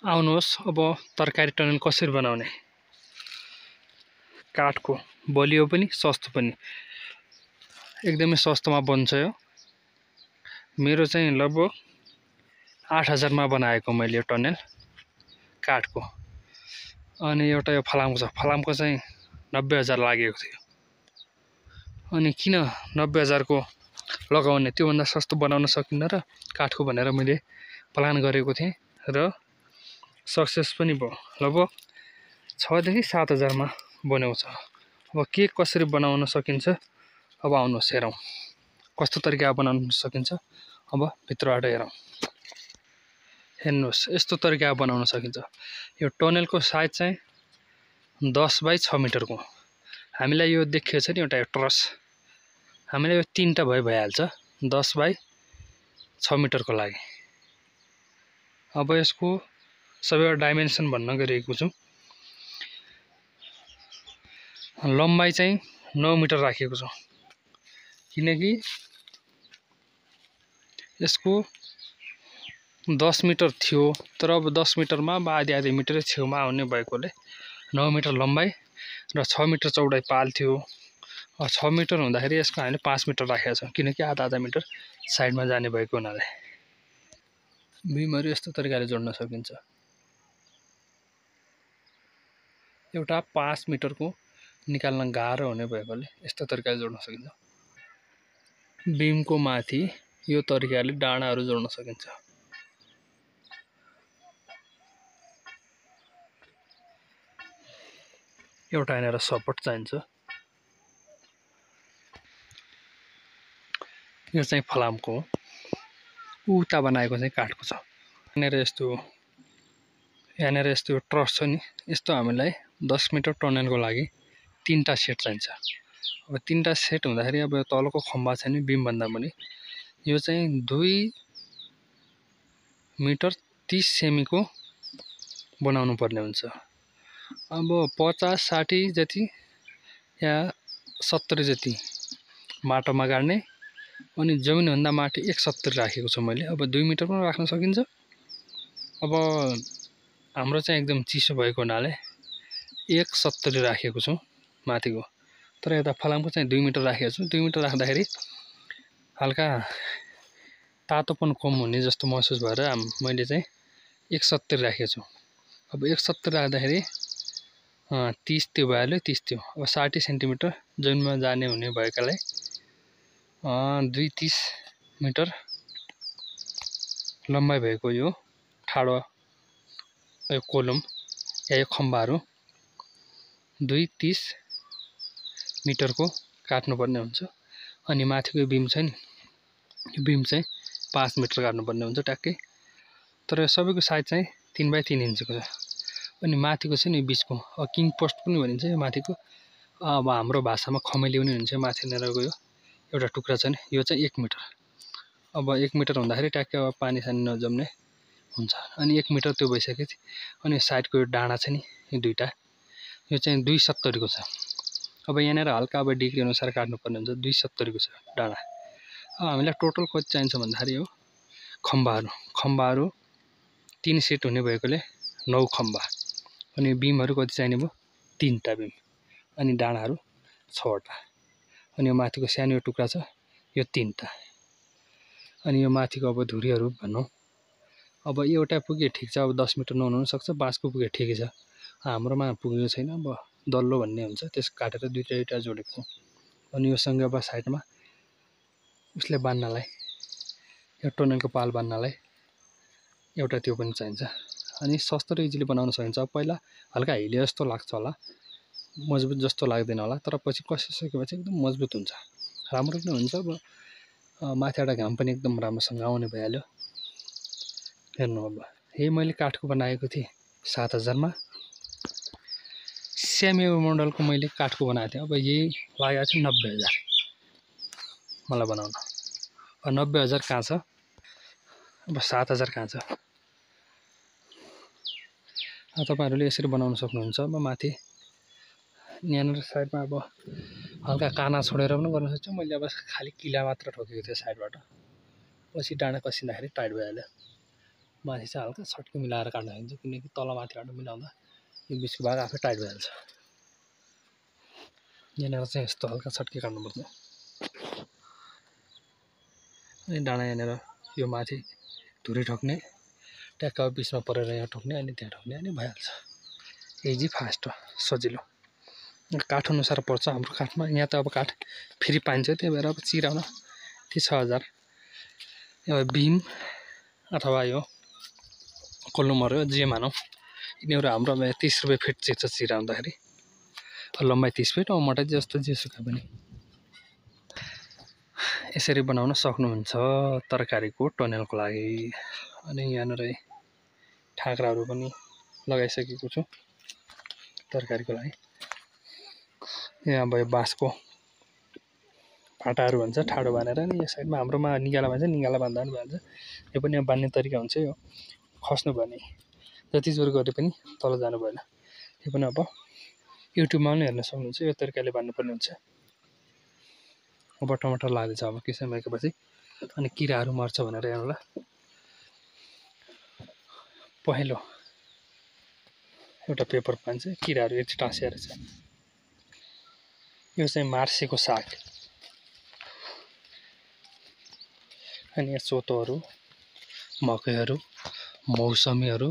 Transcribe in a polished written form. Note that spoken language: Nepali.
आउनुहोस् अब तरकारी टनल कसरी बनाउने। काठको बलियो पनि सस्तो पनि, एकदमै सस्तोमा बन्छ यो। मेरो चाहिँ लगभग 8000 मा बनाएको मैले यो टनल काठको। अनि एउटा यो फलामको छ, फलामको चाहिँ 90000 लागेको थियो। अनि किन 90000 को लगाउने, त्योभन्दा सस्तो बनाउन सकिन्न र काठको भनेर मैले प्लान गरेको थिएँ र सक्सेस पनि भयो। लगभग 6 देखि 7000 मा बन्याउँछ। अब के कसरी बनाउन सकिन्छ, अब आउनुहोस् हेरौँ कस्तो तरिका बनाउन सकिन्छ। अब भित्रबाट हेरौँ। हेर्नुहोस् यस्तो तरिका बनाउन सकिन्छ। यो टनलको साइज चाहिँ 10 बाई 6 मिटरको। हामीलाई यो देखिएको छ नि एउटा ट्रस, हामीलाई यो 3टा भइहाल्छ 10 बाई 6 मिटरको लागि। अब यसको सबैको डाइमेन्सन भन्न गइरहेको छु। लम्बाइ चाहिँ 9 मिटर राखेको छु, किनकि यसको 10 मिटर थियो, तर अब 10 मिटरमा आधी आधी मिटरै छेउमा आउने भएकोले 9 मिटर लम्बाइ र 6 मिटर चौडाइ पाल थियो। 6 मिटर हुँदाखेरि यसको हामीले 5 मिटर राखेका छौँ, किनकि आधा आधा मिटर साइडमा जाने भएको हुनाले। बिमहरू यस्तो तरिकाले जोड्न सकिन्छ। एउटा 5 मिटरको निकाल्न गाह्रो हुने भएकोले यस्तो तरिकाले जोड्न सकिन्छ। बिमको माथि यो तरिकाले डाँडाहरू जोड्न सकिन्छ। एउटा यहाँनिर सपोर्ट चाहिन्छ। यो चाहिँ फलामको हो, उता बनाएको चाहिँ काठको छ। यहाँनिर यस्तो ट्रस छ नि, यस्तो हामीलाई 10 मिटर टनलको लागि 3टा सेट चाहिन्छ। अब 3टा सेट हुँदाखेरि अब यो तलको खम्बा छ नि बिम भन्दा पनि यो चाहिँ 2 मिटर 30 सेमीको बनाउनु पर्ने हुन्छ। अब 50-60 जति या 70 जति माटोमा गाड्ने, अनि जमिनभन्दा माथि 170 राखेको छु मैले। अब 2 मिटर पनि राख्न सकिन्छ। अब हाम्रो चाहिँ एकदम चिसो भएको हुनाले 170 राखेको छु माथिको, तर यता फलामको चाहिँ 2 मिटर राखेको छु। 2 मिटर राख्दाखेरि हल्का तातोपन कम हुने जस्तो महसुस भएर मैले चाहिँ 170 राखेको छु। अब 170 राख्दाखेरि 30 त्यो भइहाल्यो, 30 त्यो। अब 60 सेन्टिमिटर जमिनमा जाने हुने भएकाले 2-30 मिटर लम्बाइ भएको यो ठाडो यो कोलम या यो खम्बाहरू 2-30 मिटरको काट्नुपर्ने हुन्छ। अनि माथिको बिम छ नि, यो बिम चाहिँ 5 मिटर काट्नुपर्ने हुन्छ ट्याक्कै। तर यो सबैको साइज चाहिँ 3 बाई 3 इन्चको छ। अनि माथिको चाहिँ नि बिचको किङ पोस्ट पनि भनिन्छ यो माथिको। अब हाम्रो भाषामा खमेली पनि भनिन्छ। माथिनिरको यो एउटा टुक्रा छ नि, यो चाहिँ 1 मिटर। अब 1 मिटर हुँदाखेरि ट्याक्कै अब पानी सानी नजम्ने हुन्छ। अनि 1 मिटर त्यो भइसक्यो। अनि साइडको यो डाँडा छ नि यो दुईटा, यो चाहिँ 270 को छ। अब यहाँनिर हल्का अब डिग्री अनुसार काट्नुपर्ने हुन्छ। 270 को छ डाँडा। अब हामीलाई टोटल कति चाहिन्छ भन्दाखेरि यो खम्बाहरू 3 सेट हुने भएकोले 9 खम्बा। अनि बिमहरू कति चाहिने भयो, 3टा बिम। अनि डाँडाहरू 6वटा। अनि यो माथिको सानो टुक्रा छ यो 3टा। अनि यो माथिको अब धुरीहरू भनौँ, अब एउटा पुगे ठिक छ। अब 10 मिटर नहुन सक्छ, 5 को पुगे ठिकै छ। हाम्रोमा पुगेको छैन, अब दल्लो भन्ने हुन्छ, त्यस काटेर दुईटा जोडेको छु। अनि यो सँगै अब साइडमा उसले बान्नलाई, यो टनलको पाल बान्नलाई एउटा त्यो पनि चाहिन्छ। अनि सस्तो र इजिली बनाउन सकिन्छ। अब पहिला हल्का हिले जस्तो लाग्छ होला, मजबुत जस्तो लाग्दैन होला, तर पछि कसिसकेपछि एकदम मजबुत हुन्छ, राम्रो पनि हुन्छ। अब माथिबाट घाम पनि एकदम राम्रोसँग आउने भइहाल्यो। हेर्नु अब यही मैले काठको बनाएको थिएँ 7000 मा। सेमी मोडलको मैले काठको बनाएको थिएँ। अब यही लागेको थियो 90000 मलाई बनाउन। 90000 कहाँ छ, अब 7000 कहाँ छ। तपाईहरुले यसरी बनाउन सक्नुहुन्छ। अब माथि यहाँनिर साइडमा अब हल्का काना छोडेर पनि गर्न सक्छु। मैले अब खाली किला मात्र ठोकेको थिएँ साइडबाट। पछि डाँडा कसिँदाखेरि टाइट भइहाल्यो। माथि चाहिँ हल्का छट्की मिलाएर काट्न सकिन्छ, किनकि तल माथिबाट मिलाउँदा यो बिचको भाग आफै टाइट भइहाल्छ। यहाँनिर चाहिँ यस्तो हल्का छट्की काट्नुपर्छ। अनि डाँडा यहाँनिर यो माथि धुरी ठोक्ने, ट्याक्क बिचमा परेर यहाँ ठोक्ने, अनि त्यहाँ ठोक्ने, अनि भइहाल्छ। इजी फास्ट हो, सजिलो। काठ अनुसार पर्छ हाम्रो काठमा। यहाँ त अब काठ फ्री पाइन्छ, त्यही भएर अब चिराउन ती 6000। यो बिम अथवा यो कोलमहरू जे मानौँ, यिनीहरू हाम्रो 30 रुपियाँ फिट चाहिँ चिराउँदाखेरि। लम्बाइ 30 फिट, मोटाइ जस्तो जेसुकै पनि यसरी बनाउन सक्नुहुन्छ तरकारीको टनेलको लागि। अनि यहाँनिर ठाक्राहरू पनि लगाइसकेको छु तरकारीको लागि। यहाँ भयो बाँसको फाटाहरू भन्छ, ठाडो बानेर। अनि यो साइडमा हाम्रोमा निगाला भन्छ, निगाला बान्दा पनि भन्छ। यो पनि अब बान्ने तरिका हुन्छ। यो खस्नु पर्ने, जति जोर गरे पनि तल जानु भएन। यो पनि अब युट्युबमा पनि हेर्न सक्नुहुन्छ, यो तरिकाले बान्नुपर्ने हुन्छ। अब टमाटर लाग्दैछ अब केही समयपछि, अनि किराहरू मर्छ भनेर यहाँबाट पहेँलो एउटा पेपर पाइन्छ, किराहरू एकचोटि टाँसिएर चाहिँ। यो चाहिँ मार्सेको साग। अनि यहाँ चोतोहरू, मकैहरू, मौसमीहरू